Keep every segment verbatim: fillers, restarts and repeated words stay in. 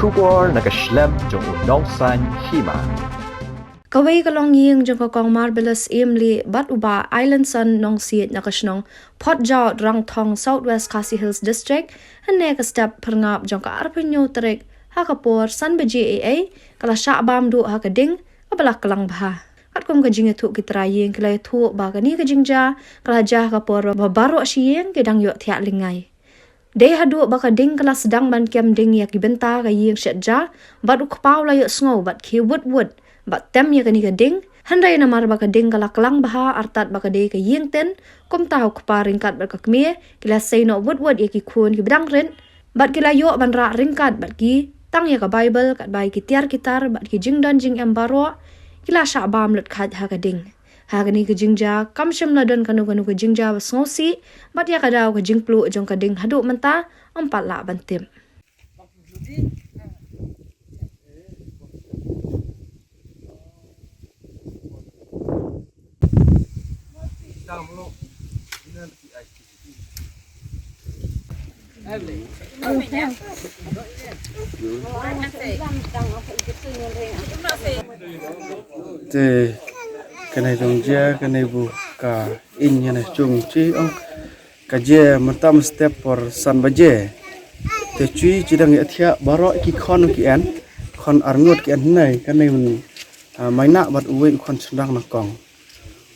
Khubor na ka shlem jong u Nongsaiñ Hima. Kawei ka longïing jong ka Kong Marvelous Imli bad u Bah Islandson Nongsiej na ka shnong Photjaw, Drangthong, South West Khasi Hills District, hynne ka step phyrngap jong ka arphew hynñiew tarik, ha ka por san baje eiei, ka la shah bam duh ha ka ding kaba la klang bha. Katkum ka jingïathuh ki trai ïing ki la ïathuh ba kane ka jingjia ka la jia ha ka por ba baroh shi ïing ki dang ïohthiah lyngngai. Dei haduh ba ka ding ka la sdang ban kem ding ïa ki bynta ka ïing shet ja, bad u kpa u la ïohsngew bad khie wut wut ban tem ïa kane ka ding. Hynrei namar ba ka ding ka la klang bha, artat ba ka dei ka ïing tin, kumta u kpa ryngkat bad ka kmie ki la sei noh wut wut ïa ki khun kiba dang rit, bad ki la ïoh ban rah ryngkat bad ki tang ïa ka Baibl katba ïa ki tiar ki tar bad ki jingdon jingem baroh ki la shah bam lut khait ha ka ding. Ha kane ka jingjia kam shym la don kano kano ka jingjia ba sngewsih, bad ïa ka daw ka jingpluh jong ka ding haduh mynta ym pat lah ban tip. Te kane dong jia kane bu ka in ïa na chung chi ong ka jia mynta mynstep por san baje. Te chui chi dang ïathiah baroh ki khon ki en, khon arngut ki en hynne, kane un, ah, maina bad uwei u khon chynrang na kong.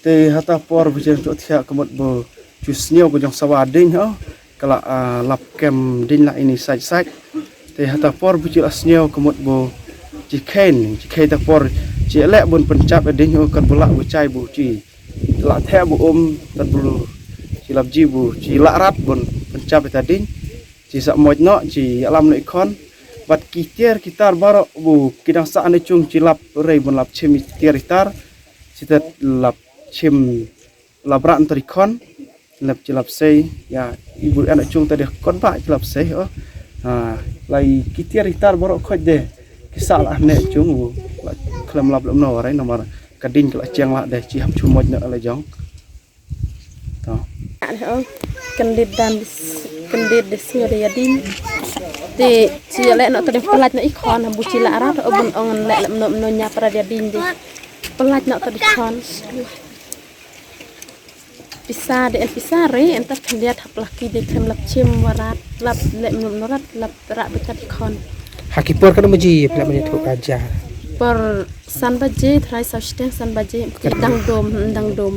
Te hata por ba jia ïathiah ka mut bu chu sniew ka jong sawa ding ho, ka la, ah, lap kem ding la ini sait sait. Te hata por bu chi la sniew ka mut bu chi khein, chi khein ta por chi leh bun pynchap ding ho, kan bu la bu chai bu chi la theh bu um, tad bu lu chi lap ji bu chi la rat bun pynchap ta ding. Chi sa moj noh, chi ïalam noh i khon. Bad ki tiar ki tar baroh bu ki dang sa ne chung chi lap rei bun lap chim i tiar i tar. Chi tad lap chim lap rat tar i khon. Lap chi lap sei ïa i bu en chung ta de khon ba chi lap sei, oh. Ha, lai ki tiar i tar baroh khoj de ki sa la ne chung bu la khlem lap lap no rai namar ka ding ka la cheng la de chi hap chu moj noh la jong. To. Ane, oh, kyndit dan, kyndit de sngew de ïa ding. Te chi leh noh ta de pynlait noh i khon, bu chi la rat, oh, bun ong leh leh mno mno ñiap rat ïa ding de. Pynlait noh ta de khon. Pisa de en pisa re, en ta khyndiat hap laki de khlem lap chim wa rat, lap leh mno mno rat, lap rat bita de khon. Ha ki por katno baje pynlait mynne tu ka jia? Por san baje, trai saw shiteng san baje, ki dang dum, hmm, dang dum.